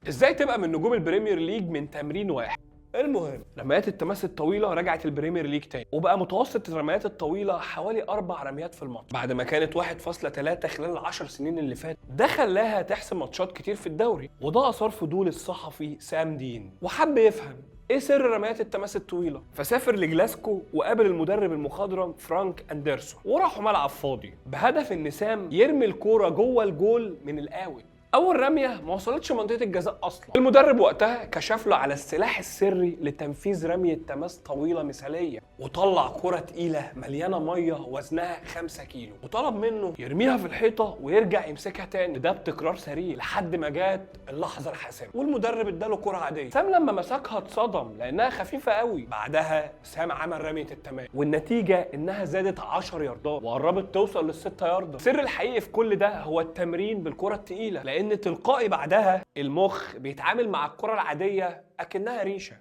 ازاي تبقى من نجوم البريمير ليج من تمرين واحد؟ المهم، رميات التماس الطويلة رجعت البريمير ليج تاني، وبقى متوسط الرميات الطويلة حوالي 4 رميات في الماتش بعد ما كانت 1.3 خلال ال10 سنين اللي فاتت. ده خلاها تحسم ماتشات كتير في الدوري، وده اثار فضول الصحفي سام دين، وحب يفهم ايه سر رميات التماس الطويلة. فسافر لجلاسكو وقابل المدرب المخضرم فرانك اندرسون، وراحوا ملعب فاضي بهدف ان سام يرمي الكورة جوه الجول من الاوت. اول رمية ما وصلتش منطقة الجزاء اصلا. المدرب وقتها كشف له على السلاح السري لتنفيذ رمية تماس طويلة مثاليه، وطلع كره تقيلة مليانة مية وزنها 5 كيلو، وطلب منه يرميها في الحيطة ويرجع يمسكها تاني، ده بتكرار سريع لحد ما جات اللحظة الحاسمة والمدرب اداله كره عادية. سام لما مسكها اتصدم لانها خفيفة قوي. بعدها سام عمل رمية التماس، والنتيجة انها زادت 10 ياردات وقربت توصل لل6 ياردة. السر الحقيقي في كل ده هو التمرين بالكرة التقيله، لان تلقائي بعدها المخ بيتعامل مع الكره العادية اكنها ريشه.